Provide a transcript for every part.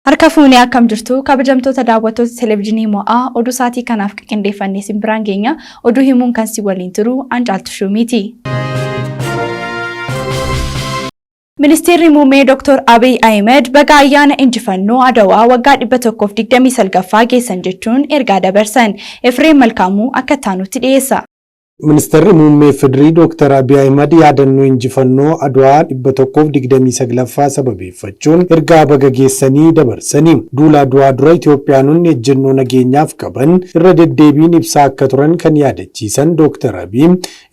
Harka fuunee akkam jirtu kabajamtoota daawwattoota televijiinii mo'aa oduu sa'aatii kanaaf qindeeffannee isin biraan geenya oduu himuun kan si waliin turu an Caaltu Shuumiiti. Ministeerri Muummee Dr. Abiy Ahimad baga ayyaana injifannoo Adawaa waggaa 129ffaa geessan jechuun ergaa dabarsan. Efreem Malkaamuu akka itti aanutti dhiyeessa. Ministeerri Muummee FDRI Dooktar Abiy Ahimad yaadannoo injifannoo Adwaa 129ffaa sababeeffachuun ergaa baga geessanii dabarsani. Duula Adwaa dura Itiyoophiyaanonni ejjennoo nageenyaaf qaban irra deddeebiin ibsaa akka turan kan yaadachiisan Dooktar Abiy,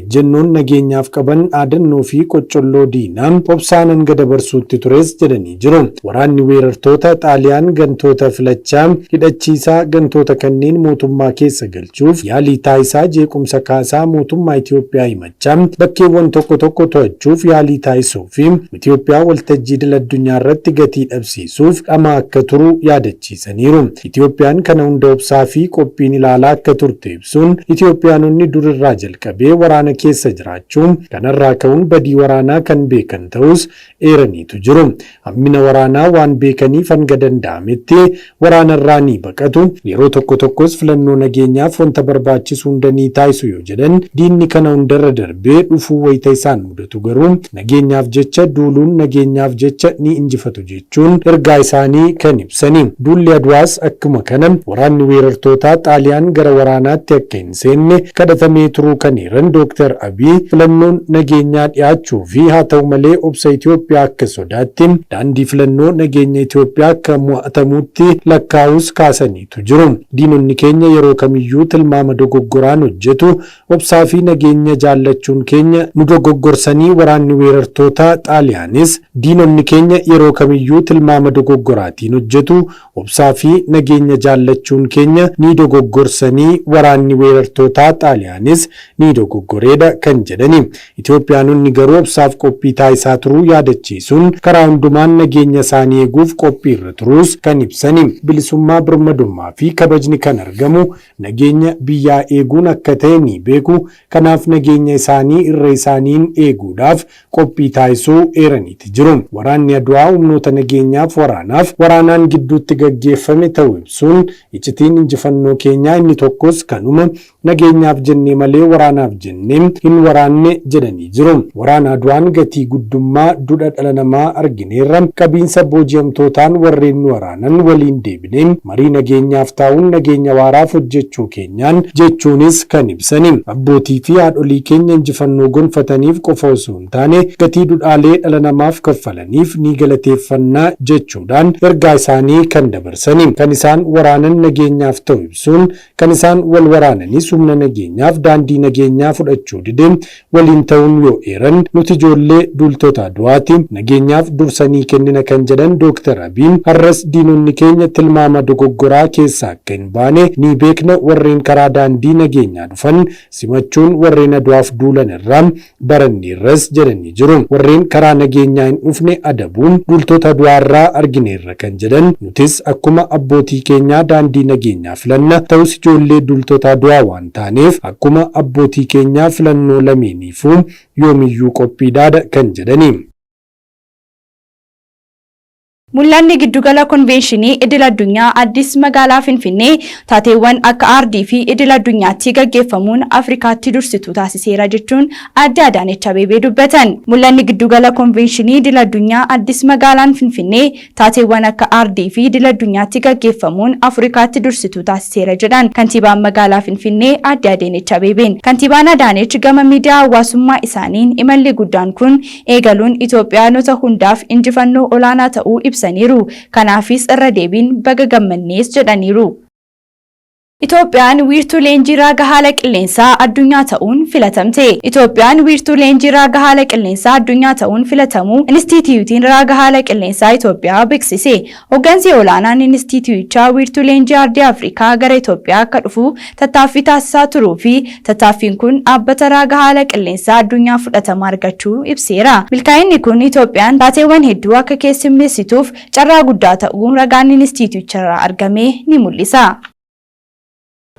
ejjennoon nageenyaaf qaban dhaadannoo fi qoccolloo diinaa obsaan hanga dabarsuutti tures jedhanii jiru. Waraanni weerartoota Xaaliyaan gantoota filachaa, hidhachiisaa, gantoota kanneen mootummaa keessa galchuuf yaalii taasisaa jeequmsa kaasaa mootummaa Itiyoophiyaa himachaa bakkeewwan tokko tokko to'achuuf yaalii taasisuu fi Itiyoophiyaa waltajjii idil addunyaa irratti gatii dhabsiisuuf dhamaa akka turu yaadachiisaniiru. Itiyoophiyaan kana hunda obsaa fi qophiin ilaalaa akka turte ibsuun Itiyoophiyaanonni durirraa jalqabee waraana keessa jiraachuu kanarraa ka'uun badii waraanaa kan beekan ta'us eeraniitu jiru. Hammina waraanaa waan beekaniif hanga danda'ametti waraanarraa ni baqatu. Yeroo tokko tokkos filannoo nageenyaaf wanta barbaachisu hunda ni taasisu yoo jedhan, diinni kana hundarra darbee dhufuu wayita isaan mudatu garuu nageenyaaf jecha duuluun nageenyaaf jecha ni injifatu jechuun ergaa isaanii kan ibsani. Duulli Adwaas akkuma kana waraanni weerartootaa Xaaliyaan gara waraanaatti akka hin seenne kadhatamee turuu kan eeran Dooktar Abiy, filannoon nageenyaa dhiyaachuu fi haa ta'u malee obsa Itiyoophiyaa akka sodaatti daandii filannoo nageenya Itiyoophiyaa akka mo'atamuutti lakkaa'uus kaasaniitu jiru. Diinonni keenya yeroo kamiyyuu tilmaama dogoggoraan hojjetu, obsaa fi nageenya jaallachuun keenya nu dogoggorsanii waraanni weerartootaa Xaaliyaanis diinonni keenya yeroo kamiyyuu tilmaama dogoggoraatiin hojjetu, Obsaa fi nageenya jaallachuun keenya ni dogoggorsanii waraanni weerartootaa Xaaliyaanis ni dogoggoreedha kan jedhani. Itiyoophiyaanonni garuu obsaaf qophii taasisaa turuu yaadachiisuun karaa hundumaan nageenya isaanii eeguuf qophiirra turuus kan ibsani. Bilisummaa, birmadummaa fi kabajni kan argamu nageenya biyyaa eeguun akka ta'e ni beeku. Kanaaf nageenya isaanii irree isaaniin eeguudhaaf qophii taasisuu eeraniiti jiru. Waraanni Adwaa humnoota nageenyaaf waraanaaf waraanaan gidduutti gaggeeffame ta'uu ibsuun, icitiin injifannoo keenyaa inni tokkos kanuma, nageenyaaf jennee malee waraanaaf jennee hin waraanne jedhanii jiru. Waraana Adwaan gatii guddummaa dudha dhala namaa argineerra, qabiinsa booji'amtootaan warreen nu waraanan waliin deebinee marii nageenyaaf taa'uun nageenya waaraaf hojjechuu keenyaan jechuunis kan ibsani. Abbootii fi haadholii keenya injifannoo gonfataniif qofa osoo hin taane gatii dudhaalee dhala namaaf kaffalaniif ni galateeffanna jechuudhaan ergaa isaanii kan dabarsani. Kan isaan waraanan nageenyaaf ta'u ibsuun kan isaan wal waraananis humna nageenyaaf daandii nageenyaa fudhachuu dide waliin ta'uun yoo eeran, nuti ijoollee duultota Adwaati, nageenyaaf dursa ni kennina kan jedhan Dooktar Abiy, har'as diinonni keenya tilmaama dogoggoraa keessaa akka hin baane ni beekna, warreen karaa daandii nageenyaa dhufan simachuun warreen Adwaaf duulan irraa baranneerras jedhanii jiru. Warreen karaa nageenyaa hin dhufne adabuun duultota Adwaarraa argineerra kan jedhan, nutis akkuma abbootii keenyaa daandii nageenyaa filanna, ta'us ijoollee duultota Adwaa waan taaneef akkuma abbootii keenyaa filannoo lameeniifuu yoomiyyuu qophiidhaadha kan jedhani. Mul'anni Giddugala Konveenshinii Idil Addunyaa Addis Magaalaa Finfinnee taateewwan akka aardii fi idil addunyaatti gaggeeffamuun Afrikaatti dursituu taasiseera jechuun Aadde Adaanech Abeebee dubbatan. Mul'anni Giddugala Konveenshinii Idil Addunyaa Addis Magaalaan Finfinnee taateewwan akka aardii fi idil addunyaatti gaggeeffamuun Afrikaatti dursituu taasiseera jedhan Kantiibaan Magaalaa Finfinnee Aadde Adeenech Abeebeen. Kantiibaan Adaanech gama miidiyaa hawaasummaa isaaniin imalli guddaan kun eegaluun Itoophiyaanota hundaaf injifannoo olaanaa ta'uu ibsaniiru. Kanaafis irra deebiin baga gammannees jedhaniiru. Itoophiyaan wiirtuu leenjii raaga haala qilleensaa addunyaa ta'uun filatamte. Itoophiyaan wiirtuu leenjii raaga haala qilleensaa addunyaa ta'uun filatamuu Inistiitiyuutiin Raaga Haala Qilleensaa Itoophiyaa beeksise. Hoggansi olaanaan inistiitiyuutichaa wiirtuu leenjii ardii Afrikaa gara Itoophiyaa akka dhufu tattaaffii taasisaa turuu fi tattaaffiin kun dhaabbata raaga haala qilleensaa addunyaa fudhatama argachuu ibseera. Milkaa'inni kun Itoophiyaan taateewwan hedduu akka keessummeessituuf carraa guddaa ta'uu ragaan inistiitiyuuticharraa argame ni mul'isa.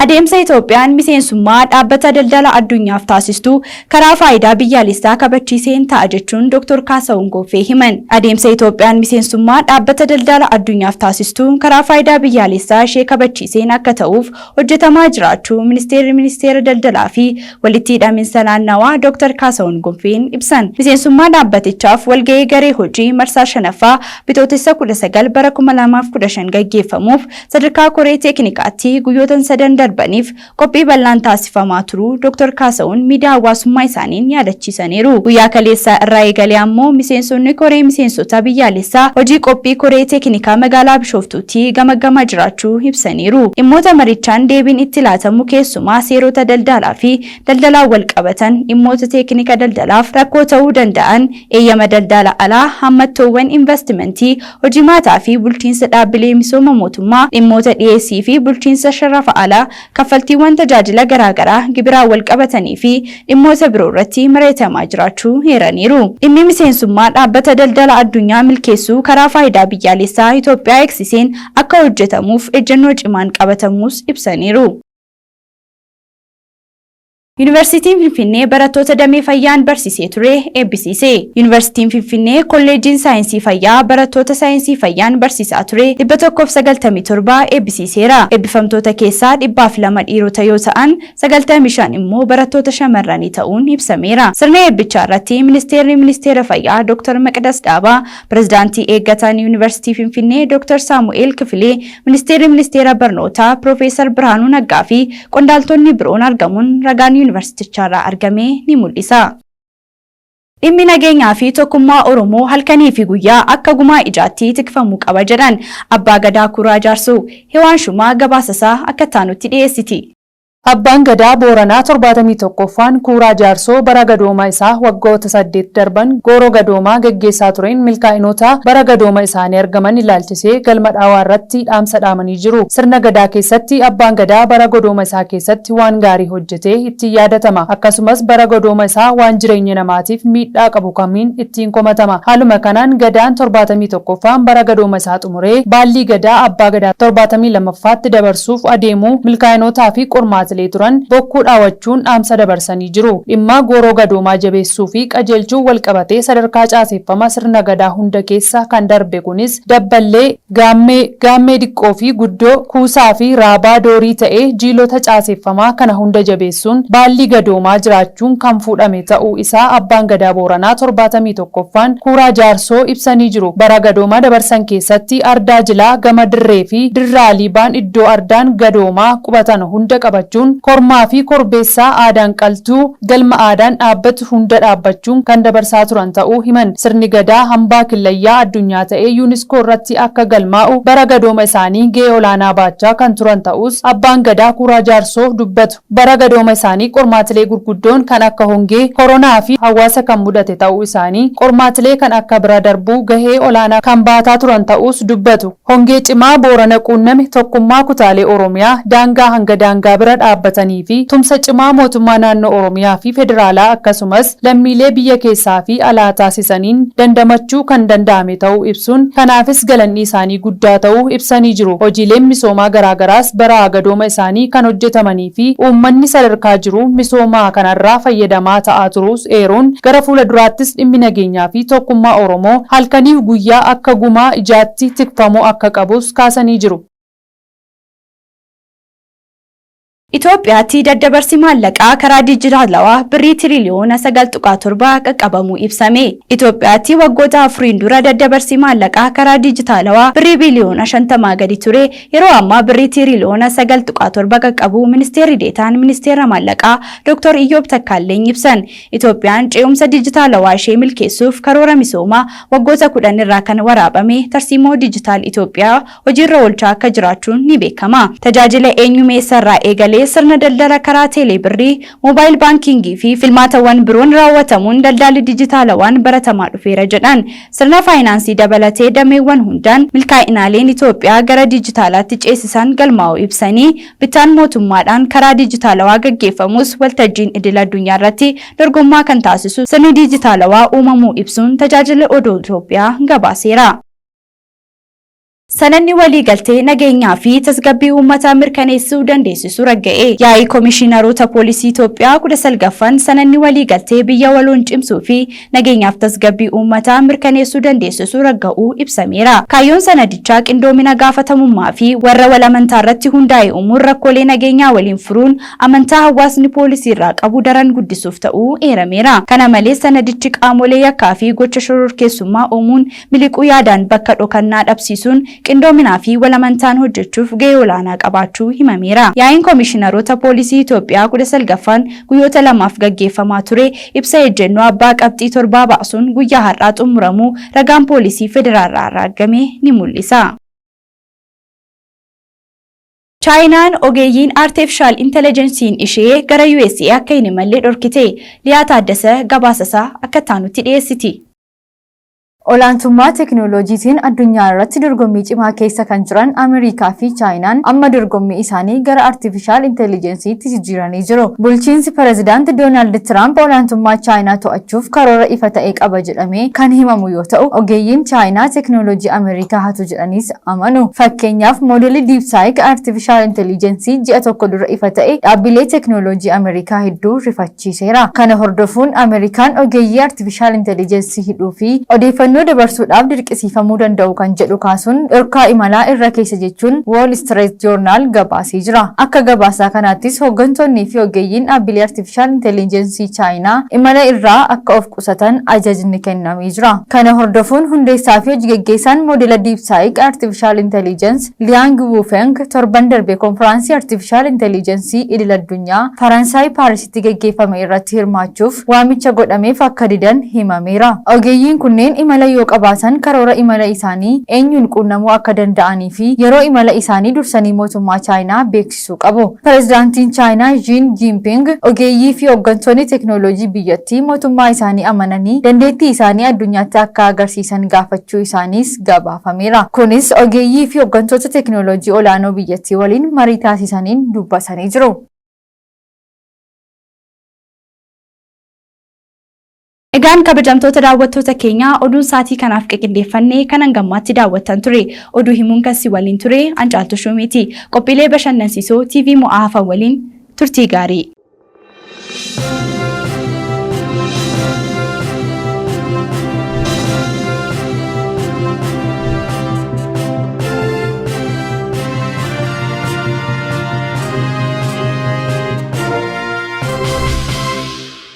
Adeemsa Itoophiyaan miseensummaa Dhaabbata Daldala Addunyaaf taasistu karaa faayidaa biyyaalessaa kabachiiseen ta'a jechuun Dooktar Kaasahuun Goofee himan. Adeemsa Itoophiyaan miseensummaa Dhaabbata Daldala Addunyaaf taasistu karaa faayidaa biyyaalessaa ishee kabachiiseen akka ta'uuf hojjetamaa jiraachuu Ministeerri Ministeera Daldalaa fi Walitti Hidhaminsa Naannawaa Dooktar Kaasahuun Gonfeen ibsan. Miseensummaa dhaabbatichaaf walga'ii garee hojii marsaa 5ffaa Bitootessa 19 bara 2015 gaggeeffamuuf sadarkaa koree teeknikaatti guyyootan sadan darbaniif qophii bal'aan taasifamaa turuu Dooktar Kaasahuun miidiyaa hawaasummaa isaaniin yaadachiisaniiru. Guyyaa kaleessaa irraa eegalee ammoo miseensonni koree miseensota biyyaalessaa hojii qophii koree teeknikaa magaalaa Bishooftuutti gamaggamaa jiraachuu ibsaniiru. Dhimmoota marichaan deebiin itti laatamu keessumaa seerota daldalaa fi daldalaan walqabatan, dhimmoota teeknika daldalaaf rakkoo ta'uu danda'an, eeyyama daldala alaa, hammattoowwan invastimantii, hojimaataa fi bulchiinsa dhaabbilee misooma mootummaa, dhimmoota dhiyeessii fi bulchiinsa sharafa alaa, kaffaltiiwwan tajaajila garaagaraa gibiraan walqabatanii fi dhimmoota biroorratti mari'atamaa jiraachuu eeraniiru. Dhimmi miseensummaa Dhaabbata Daldala Addunyaa milkeessuu karaa faayidaa biyyaalessaa Itoophiyaa eegsiseen akka hojjetamuuf ejjennoo cimaan qabatamuus ibsaniiru. Yuunivarsiitiin Finfinnee barattoota damee fayyaan barsiisee ture eebbisiise. Yuunivarsiitiin Finfinnee Kolleejjiin Saayinsii Fayyaa barattoota saayinsii fayyaan barsiisaa ture 197 eebbisiiseera. Eebbifamtoota keessaa 102 dhiirota yoo ta'an, 95 immoo barattoota shamarranii ta'uun ibsameera. Sirna eebbichaa irratti Ministeerri Ministeera Fayyaa Dooktar Maqdas Dhaabaa, Pirezidaantii Eeggataan Yuunivarsiitii Finfinnee Dooktar Saamu'eel Kifilee, Ministeerri Ministeera Barnootaa Piroofeesar Birhaanuu Naggaa fi qondaaltonni biroon argamuun ragaan yuunivarsiitichaarraa argame ni mul'isa. Dhimmi nageenyaa fi tokkummaa Oromoo halkanii fi guyyaa akka gumaa ijaatti tikfamuu qaba jedhan Abbaa Gadaa Kuuraa Jaarsoo. Hewaan Shumaa gabaasasaa akka itti aanutti dhiyeessiti. Abbaan Gadaa Booranaa 71ffaan Kuuraa Jaarsoo bara gadooma isaa waggoota 8 darban gooroo gadoomaa geggeessaa tureen milkaa'inoota bara gadooma isaanii argaman ilaalchisee galma dhaawaa irratti dhaamsa dhaamanii jiru. Sirna Gadaa keessatti Abbaan Gadaa bara godooma isaa keessatti waan gaarii hojjetee ittiin yaadatama. Akkasumas bara godooma isaa waan jireenya namaatiif miidhaa qabu kamiin ittiin komatama. Haaluma kanaan Gadaan 71ffaan bara gadooma isaa xumuree baallii Gadaa Abbaa Gadaa 72ffaatti dabarsuuf adeemu milkaa'inootaa fi qormaatilee turan bokkuu dhaawachuun dhaamsa dabarsanii jiru. Dhimma gooroo gadoomaa jabeessuu fi qajeelchuun walqabatee sadarkaa caaseeffama sirna Gadaa hunda keessa kan darbe kunis Dabballee, Gaammee, Gaammee Diqqoo fi Guddoo, Kuusaa fi Raabaa Doorii ta'ee jiilota caaseeffamaa kana hunda jabeessuun baallii gadoomaa jiraachuun kan fuudhame ta'uu isaa Abbaan Gadaa Booranaa 71ffaan Kuuraa Jaarsoo ibsanii jiru. Bara gadooma dabarsan keessatti Ardaa Jilaa gama Dirree fi Dirraa Liibaan iddoo Ardaan gadoomaa qubatan hunda qabachuun kormaa fi korbeessaa aadaan qaltuu galma aadaan dhaabbatu hunda dhaabbachuun kan dabarsaa turan ta'uu himan. Sirni Gadaa hambaa killayyaa addunyaa ta'ee Unesco irratti akka galmaa'u bara gadooma isaanii gahee olaanaa baachaa kan turan ta'uus Abbaan Gadaa Kuuraa Jaarsoo dubbatu. Bara gadooma isaanii qormaatilee gurguddoon kan akka hongee, koronaa fi hawaasa kan mudate ta'uu isaanii qormaatilee kan akka bira darbuu gahee olaanaa kan baataa turan ta'uus dubbatu. Hongee cimaa Boorana quunname, tokkummaa kutaalee Oromiyaa daangaa hanga daangaa bira dhaabbatanii fi tumsa cimaa mootummaa naannoo Oromiyaa fi federaalaa akkasumas lammiilee biyya keessaa fi alaa taasisaniin dandamachuu kan danda'ame ta'uu ibsuun kanaafis galanni isaanii guddaa ta'uu ibsanii jiru. Hojiileen misoomaa garaagaraas bara gadooma isaanii kan hojjetamanii fi uummanni sadarkaa jiru misoomaa kanarraa fayyadamaa ta'aa turuus eeruun gara fuula duraattis dhimmi nageenyaa fi tokkummaa Oromoo halkaniif guyyaa akka gumaa ijaatti tikfamuu akka qabus kaasanii jiru. Itoophiyaatti daddabarsi maallaqaa karaa dijitaalawaa birrii tiriliyoona 9.7 qaqqabamuu ibsame. Itoophiyaatti waggoota afuriin dura daddabarsi maallaqaa karaa dijitaalawaa birrii biliyoona 50 gadi ture yeroo ammaa birrii tiriliyoona 9.7 qaqqabuu Ministeerri Deetaan Ministeera Maallaqaa Dr. Iyyoob Takkaalleeny ibsan. Itoophiyaan ce'umsa dijitaalawaa ishee milkeessuuf karoora misoomaa waggoota 10 irraa kan waraabame tarsiimoo Dijitaal Itoophiyaa hojiirra oolchaa akka jiraachuun ni beekama. Tajaajila eenyumeessarraa eegalee sirna daldala karaa teelee birrii, moobaayil baankiingii fi filmaatawwan biroon raawwatamuun daldalli dijitaalawaan baratamaa dhufeera jedhan. Sirna faayinaansii dabalatee dameewwan hundaan milkaa'inaaleen Itoophiyaa gara dijitaalaatti ceesisan galmaa'uu ibsanii, bittaan mootummaadhaan karaa dijitaalawaa gaggeeffamus waltajjiin idil addunyaarratti dorgommaa kan taasisu sirni dijitaalawaa uumamuu ibsuun Tajaajilli Oduu Itoophiyaa gabaaseera. Sanadni waliigaltee nageenyaa fi tasgabbii uummataa mirkaneessuu dandeessisu ragga'e. Yaa'ii Komishiinaroota Poolisii Itoophiyaa 19ffaan sanadni waliigaltee biyya waloon cimsuu fi nageenyaaf tasgabbii uummataa mirkaneessuu dandeessisu ragga'uu ibsameera. Kaayyoon sanadichaa qindoomina gaafatamummaa fi warra wal amantaarratti hundaa'e uumuun rakkoolee nageenyaa waliin furuun amantaa hawaasni poolisiirraa qabu daran guddisuuf ta'uu eerameera. Kana malees sanadichi qaamolee yakkaa fi gocha shororkeessummaa uumuun miliquu yaadaan bakka dhokannaa dhabsiisuun qindoominaa fi wal amantaan hojjechuuf gahee olaanaa qabaachuu himameera. Yaa'iin Komishiinaroota Poolisii Itoophiyaa 19ffaan guyyoota lamaaf gaggeeffamaa ture ibsa ejjennoo abbaa qabxii torbaa baasuun guyyaa har'aa xumuramuu ragaan Poolisii Federaalraarraa argame ni mul'isa. Chaayinaan ogeeyyiin Arteefishaal Intelejensiin ishee gara usa akka hin imalle dhorkite. Liyaa Taaddasa gabaasasaa akka itti aanutti dhiyeessiti. Olaantummaa teeknooloojiitiin addunyaa irratti dorgommii cimaa keessa kan jiran Ameerikaa fi Chaayinaan amma dorgommii isaanii gara artifishaal intelijensiitti jijjiiranii jiru. Bulchiinsi Pireezidaanti Doonaald Tiraamp olaantummaa Chaayinaa to'achuuf karoora ifa ta'e qaba jedhamee kan himamu yoo ta'u, ogeeyyiin Chaayinaa teeknooloojii Ameerikaa hatu jedhaniis amanu. Fakkeenyaaf, moodelli DeepSeek artifishaal intelijensii ji'a tokko dura ifa ta'e dhaabbilee teeknooloojii Ameerikaa hedduu rifachiiseera. Kana hordofuun Ameerikaan ogeeyyii artifishaal intelijensii hidhuu fi odeeffannoo dabarsuudhaaf dirqisiifamuu danda'u kan jedhu kaasuun dhorkaa imalaa irra keessa jechuun Wall Street Journal gabaasee jira. Akka gabaasaa kanaattis hooggantoonnii fi ogeeyyiin dhaabbilee artifishaal intelijensii Chaayinaa imala irraa akka of qusatan ajajni kennamee jira. Kana hordofuun hundeessaa fi hojii geggeessaan moodela DeepSeek Artificial Intelligence Liang Wufeng torban darbe konfiraansii Artificial Intelligence idil addunyaa Faransaay Paarisitti geggeeffame irratti hirmaachuuf waamicha godhameef akka didan himameera. Ogeeyyiin kunneen imala yoo qabaatan karoora imala isaanii, eenyuun quunnamuu akka danda'anii fi yeroo imala isaanii dursanii mootummaa Chaayinaa beeksisuu qabu. Pireezidaantiin Chaayinaa Xi Jinping ogeeyyii fi hooggantoonni teeknooloojii biyyattii mootummaa isaanii amananii dandeettii isaanii addunyaatti akka agarsiisan gaafachuu isaaniis gabaafameera. Kunis ogeeyyii fi hooggantoota teeknooloojii olaanoo biyyattii waliin marii taasisaniin dubbatanii jiru. Egaan kabajamtoota daawwattoota keenyaa, oduun saatii kanaaf qindeeffannee kan hangammaatti daawwattan ture. Oduu himuun kan si waliin ture Ancaaltu Shuumiiti. Qophiilee bashannansiisoo TV mo'aa hafan waliin turtii gaarii.